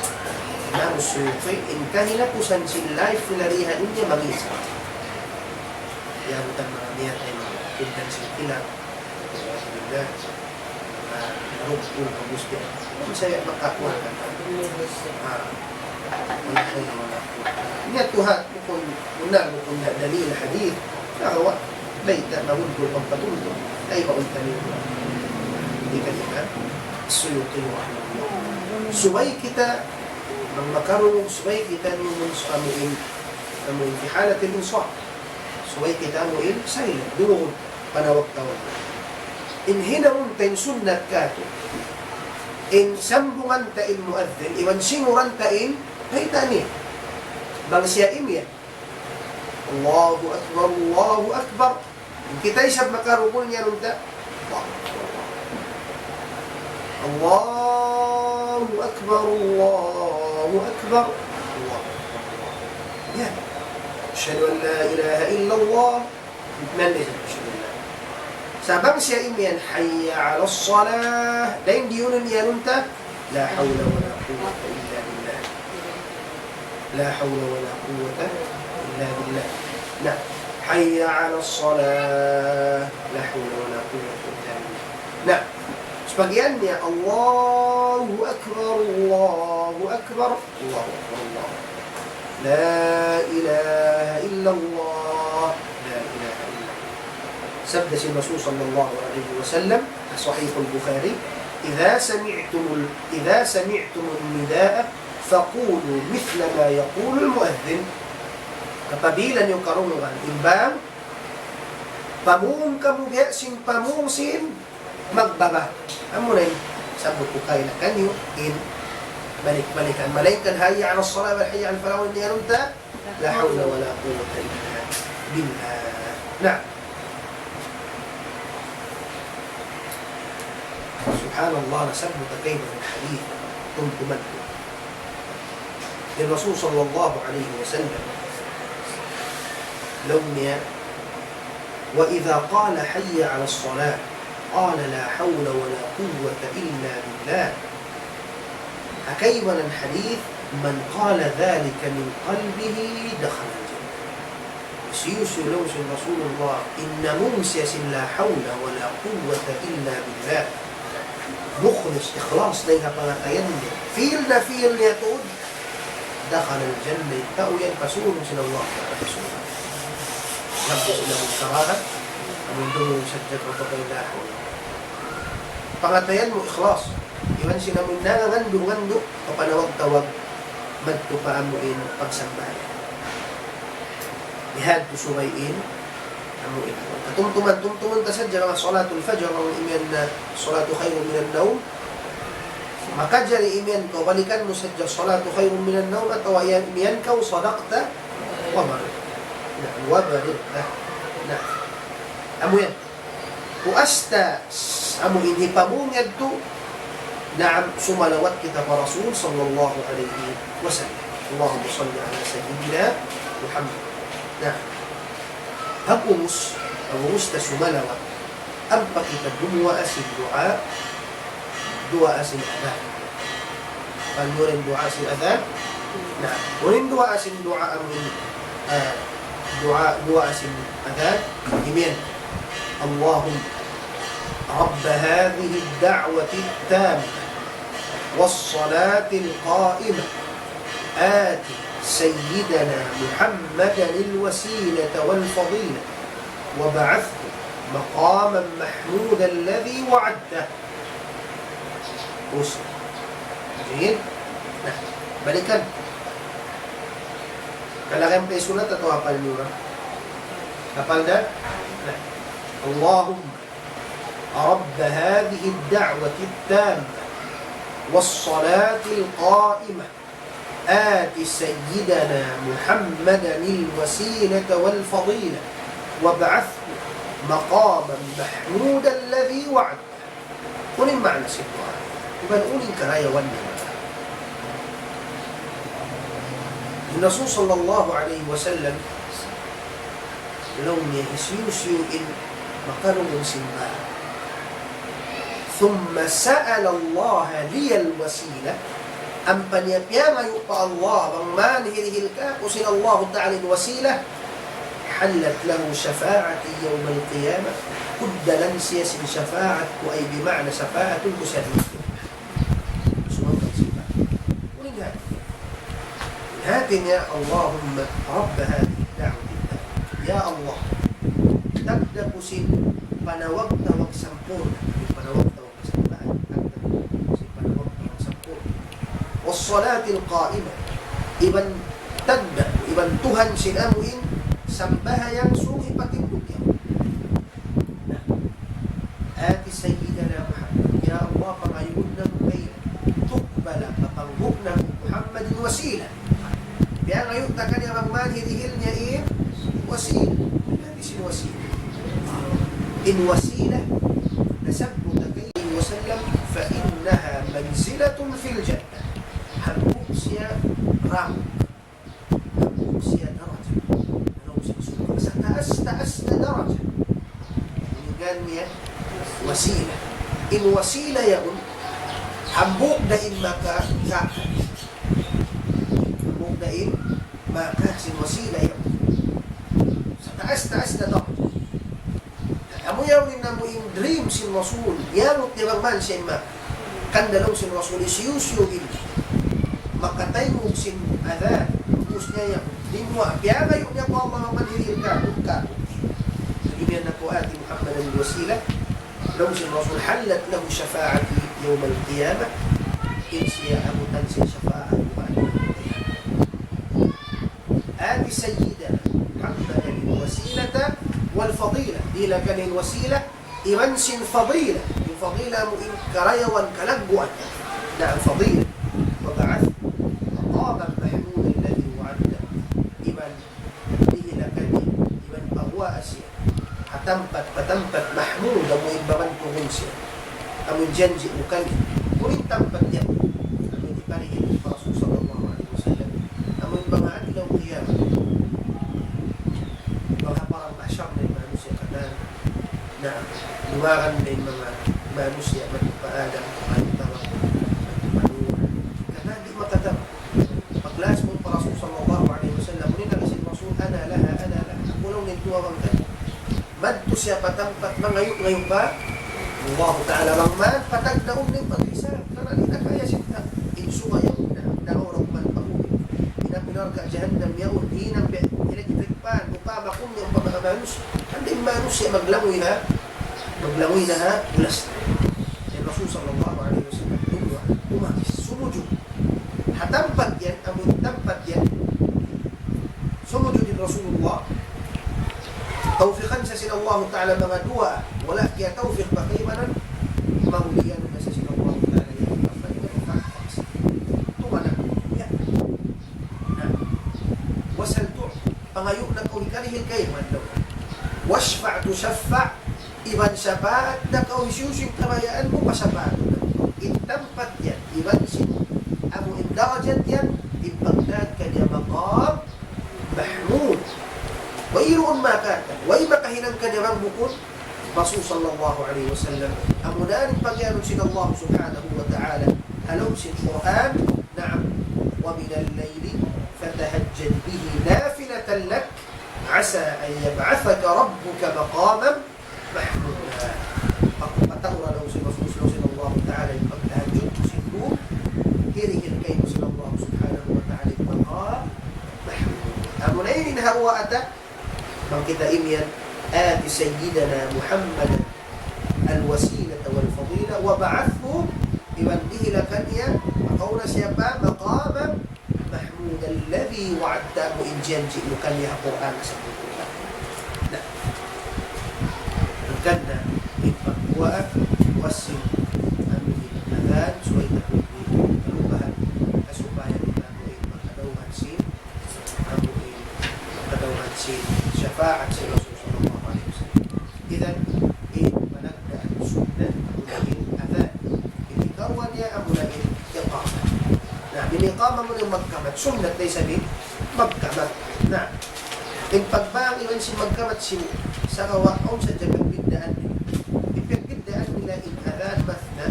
Imam Suyuti, in kahinapusan sin life nila di ha dunya mangī' sa'. Yan, manga miyatay, manga pagkaun sin kilat. Alhamdulillah. Ah, narugtul pa gusto. Kung saya makakuha ka. Ah, wala' na, wala' na. Niya tuhat, bukun, bunnal, bukun da-, dalil hadith. Sa' wa, bayta', narugtul pa patuntul. Ay, baul kami. Di ka kita. Suyuti rahimahullah. Subay kita, bang makarungug, subay kita numun sa amuin, amuin fi halatil insaf. Subay kita amuin, silent, dungugun, panawag-tawag. In hinangun ta in sunnat katu'. In sambungan ta in muadhdhin, iban singuran ta in, bayta' niya. Bang siya imiyan. Allahu Akbar, Allahu Akbar. In kita isab makarukun niya nun ta. Allahu Akbar, Allahu Akbar. Allahu Akbar. Yan. أشهد أن لا إله إلا الله. Nan di' siya, أشهد أن لا. Sa' bang siya imiyan, حي على الصلاة. Dayn diyunun niya nun ta, لا حول ولا قوة إلا بالله. لا حول ولا قوة إلا بالله. Na, حي على الصلاة. لا حول ولا قوة إلا بالله. Na, sabagiyan niya, الله أكبر، الله أكبر. الله أكبر، الله أكبر. لا إله إلا الله. لا إله إلا الله. Sabda sin Rasul sallallahu alayhi wasallam, Sahih al-Bukhari, إذا سمعتم ال-، إذا سمعتم النداء فقولوا مثل ما يقول المؤذن. Apabila niyu karungugan in bang, pamung kamu biya' sin pamung sin magbaba. Amu na in sabbut ku kaina kaniyu in balik-balikan. Malaingkan حي على الصلاة وحي على الفلاح, in niya nun ta, لا حول ولا قوة إلا بالله. Na. Subhanallah, nasabbut ta kayman in hadith. Tumtuman ku. In Rasul sallallahu alayhi wasallam, laung niya, وإذا قال حي على الصلاة قال لا حول ولا قوة إلا بالله. Ha kaibanan hadith, من قال ذلك من قلبه دخل الجنة. Hisiyu-siyu laung sin Rasulullah, in namung siya sin لا حول ولا قوة إلا بالله. Mukhlis, ikhlas, dayn ha pangatayan niya. Feel na feel niya tuud. دخل الجنة, tau yan pasurun sin Allah Ta'ala pa surga'. Labi sila magkarahat, amun dungu sadja kapatay لا حول. Pangatayan mu ikhlas. Iban sin amun nangangandu-ngandu, papanawag-tawag, madtu pa amuin pagsambahayang. Bihadtu subay in, amuin. Katumtuman, tumtuman ta sadja manga salatul fajr, amu imiyan na صلاة خير من النوم. Makajari imiyan kaw, balikan mu sadja صلاة خير من النوم, atawa yan imiyan kaw صدقت وبررت. Na, وبررت. Na. Amu yan. Puas ta, s-, amu in hipamung yadtu, naam, sumalawat kita pa Rasul sallallahu alayhi wasallam. اللهم صل على سيدنا محمد. Na, pag-ubus, pag-ubus ta sumalawat, ampa kita dumuwaa sin duwaa, duwaa sin adhan. Pag-ubus in duwaa sin adhan, na, unu in duwaa sin duwaa amun, ah, duwaa, duwaa sin adhan, imiyan. اللهم رب هذه الدعوة التامة والصلاة القائمة آت سيدنا محمدا الوسيلة والفضيلة وابعثه مقاما محمودا الذي وعدته. Ubus. Jayyid. Na, balikan. Kailangan pa isulat atawa hapal niyu ra? Hapal na? Na. اللهم رب هذه الدعوة التامة والصلاة القائمة آت سيدنا محمدا الوسيلة والفضيلة وابعثه مقاما محمودا الذي وعدته. Unu in maana sin duwaa? Iban unu in karayawan niya? In Rasul sallallahu alayhi wasallam, laung niya hisiyu-siyu in makarungun sin baha. ثم سأل الله لي الوسيلة. Ampa niya piyangayu' pa Allah, bang man hirihil kāku' sin Allahu Ta'ala in wasila, حلت له شفاعتي يوم القيامة. Kugdalan siya sin shafaat ku, ay bima'na shafaatun ku siya duun. Sumambung siya. Unu in hāti niya? Hāti niya, اللهم رب هذه الدعوة التامة. Ya Allah, tagdapu sin panawag-tawag sampurna'. Panawag-tawag kasambahan. Tagdapu sin panawag-tawag sampurna'. والصلاة القائمة. Iban tagdapu, iban Tuhan sin amu in sambahayang sūng hipatindug yaun. آت سيدنا محمد. Ya Allah, pangayuun namu' kaniya. تقبل, mapanghu' namu' Muhammadin wasila. Piyangayu' ta kaniya bang man hirihil niya in wasila. Unu in hāti sin wasila? In wasila, nasabbut na kay wasallam, فإنها منزلة في الجنة. Hambuuk siya rangka. Hambuuk siya darajat. Laung sin Rasul, sataas-taas na darajat. Unu in ngan niya? Wasila. In wasila yaun, hambuuk da in maka-, ka-, hambuuk da in maka-, sin wasila yaun. Sataas-taas na darajat. Amu yaun in amu in dream sin Rasul. Yamut niya bang man siya in ma-, hangkan laung sin Rasul, hisiyu-siyu in makatayngug sin adhan, ubus niya yan. Di' mu, piyangayu' niya pa Allah, bang man hirihil kāku', kāku'. Laung niya, آت محمدا الوسيلة. Laung sin Rasul, حلت له شفاعتي يوم القيامة. In siya abutan sin shafaat ku ha adlaw qiyamah. آت سيدنا محمدا الوسيلة والفضيلة. Dihil kaniya in wasila, iban sin fadila. In fadila amu in karayawan, kalagguan. Na'am, fadila. وابعثه مقاما محمودا الذي وعدته. Iban dihil kaniya, iban paguwaa siya ha tampat, pa tampat mahmud, amu in babantugun siya. Amu in janji' mu kaniya. Unu in tampat yan? Amu in hiparihil pa Rasul sallallahu alayhi wasallam. Amu in manga adlaw qiyamah. Manga padang mahsar na in manusiya' katan. Na, dumagan na in manga manusiya' madtu pa Adam, madtu pa Nuh, madtu pa Nuh. Katan di' makatan. Paglaas mu pa Rasul sallallahu alayhi wasallam, unu in laung sin Rasul, أنا لها، أنا لها. Aku laung in duwa bang kaniya. Madtu siya pa tampat mangayu'-ngayu' pa Allah Ta'ala, bang man patagdaun in paghisab, karna' di' na kaya sin tau. In subay yaun na, na orang man pa uli. Hinang narka' jahannam yaun, hinang bi-, electric fan, upama kunu' pa manga manusiya'. Hangkan in manusiya' maglanguy na, maglanguy na ha bulas. In Rasul sallallahu alayhi wasallam, tumagis, sumujud. Ha tampat yan, amun tampat yan, sumujud in Rasulullah. Tawfiqan siya sin Allah Ta'ala manga duwa, wala' kiyatawfiq pa kaibanan, mahulian na siya sin Allah Ta'ala yan. Tumana. Ya. Na. وسل تعط, pangayu' na kaw hikarihil kaymu, adlaw. واشفع تشفع, iban sapaat na kaw hisiyu-siyu in kabayaan mu, pasapaatun na. In tampat yan, iban sin amu in darajat yan, in pagngānan kaniya maqam mahmud. Wayruun makatan, way makahinang kaniya bang bukun Rasul sallallahu alayhi wasallam. Amuna in pagiyanun sin Allah subhanahu wa ta'ala ha lawm sin Qur'an, na'am, ومن الليل فتهجد به نافلة لك عسى أن يبعثك ربك مقاما mahmuda. Pagpatawra daw sin Rasul, sin Allah Ta'ala, in pagtahajjud sin dum, hirihil kaymu sin Allah Subhanahu wa Ta'ala in maqam mahmud. Amuna ini in ha duwaa ta, bang kita imiyan, آت سيدنا محمدا الوسيلة والفضيلة وابعثه, iban dihil kaniya, makauna siya pa, مقاما محمودا الذي وعدته, amu in janji' mu kaniya ha Qur'an sa pagkulang. Na. Hangkan na in pagkuha, wasin amin adhan, subay ta kalupahan, supaya kita mu in Shafaat sin Rasul sallallahu alayhi wasallam. Idhan, in panagnaan sunnat amuna in adhan. In hikaruwa niya amuna in iqamah. Na, in iqamah amuna in magkamat. Sunnat na isab in magkamat. Na, in pagbang iban sin magkamat sin sagawa' awn sadja pagbiddaan. In pagbiddaan nila in adhan mathna,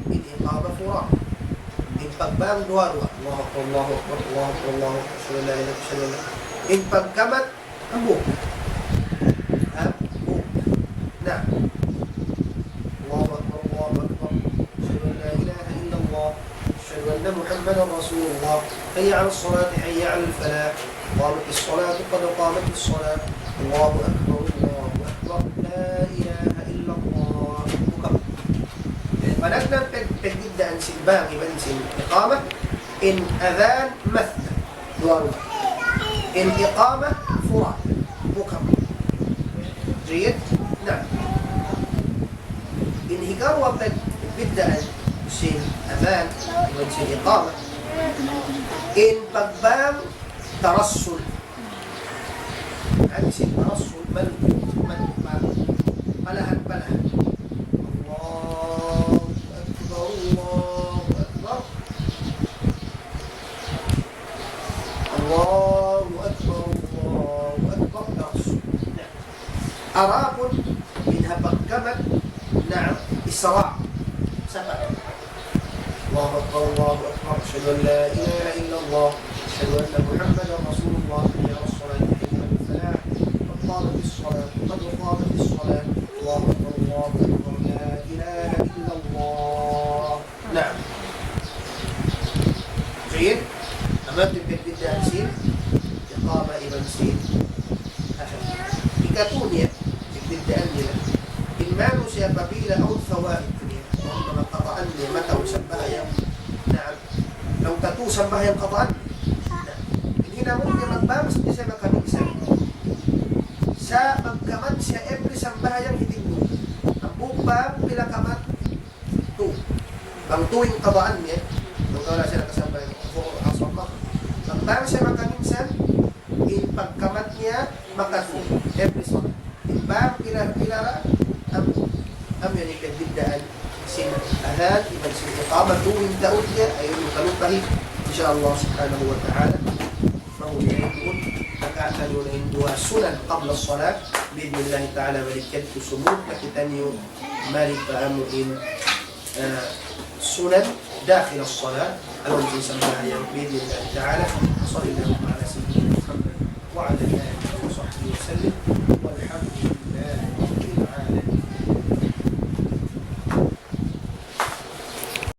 in iqamah furada. In pagbang duwa-duwa. Allahu Akbar, Allahu Akbar, Allahu Akbar, Allahu Akbar. Ashhadu an la ilaha illallah, ashhadu an la. In pagkamat hambuuk. Hambuuk. Na. Allahu Akbar, Allahu Akbar. Ashhadu an la ilaha illallah. Ashhadu anna Muhammadan Rasulullah. Hayya ala salati, hayya ala falah. Qamatis salatu, qad qamatis salah. Allahu Akbar, Allahu Akbar. La ilaha illallah. Buka. Panagnaan pag-, pagbiddaan sin bang iban sin iqamah. In adhan mathna. Duwa-duwa. In iqamah furada. Buka. Jayyid? Na. In hikaruwa pagbiddaan sin adhan iban sin iqamah. In pagbang tarassul. Hāti sin tarassul, mal-, mal-, mal-, palahan-palahan. Allahu Akbar, Allahu Akbar. Allahu Akbar, Allahu Akbar, tarassul. Na. Adapun in ha pagkamat, na'am, isra'. Sapat. Allahu Akbar, Allahu Akbar. Ashhadu an la ilaha illallah. Ashhadu anna Muhammadan Rasulullah. Hayya ala salat, hayya ala falah. Qad qamatis salat, qad qamatis salat. Allahu Akbar, Allahu Akbar. La ilaha illallah. Naam. Jayyid. Amu yadtu in pagbiddaan sin iqamah iban sin adhan. Hikatu niya, pagbiddaan nila. In manusiya' apabila awn thawabit niya, awn manga qadaan niya, mataud sambahayang, naam, laung ta tū sambahayang qadaan niya. Naam. In hinangun niya magbang, di' siya makaminsan. Sa' magkamat siya every sambahayang hitindu'. Hambuuk bang, pila kamat, tū. Bang tū in qadaan niya, bang wala' siya nakasambahayang Zuhur, Asar, Maghrib. Bang, bang siya makaminsan, in pagkamat niya makatū. Every salat. In bang pila, pila ra, amu, amu yan in pagbiddaan sin adhan, iban sin iqamah, tū in taud niya, ayaw niyu kalupahi. Insya Allah subhanahu wa ta'ala. Mahuli na yadtu, nakita niyu na in duwa sunan qabla salat. Bi'idhnillahi ta'ala, balik yadtu sumud, nakita niyu, mari pa amu in, ah, sunan dakhil as-salat, ha lawm sin sambahayang, bi'idhnillahi ta'ala. Sallallahu ala sayyidina Muhammad wa ala alihi wa sahbihi wa sallim. Walhamdulillah.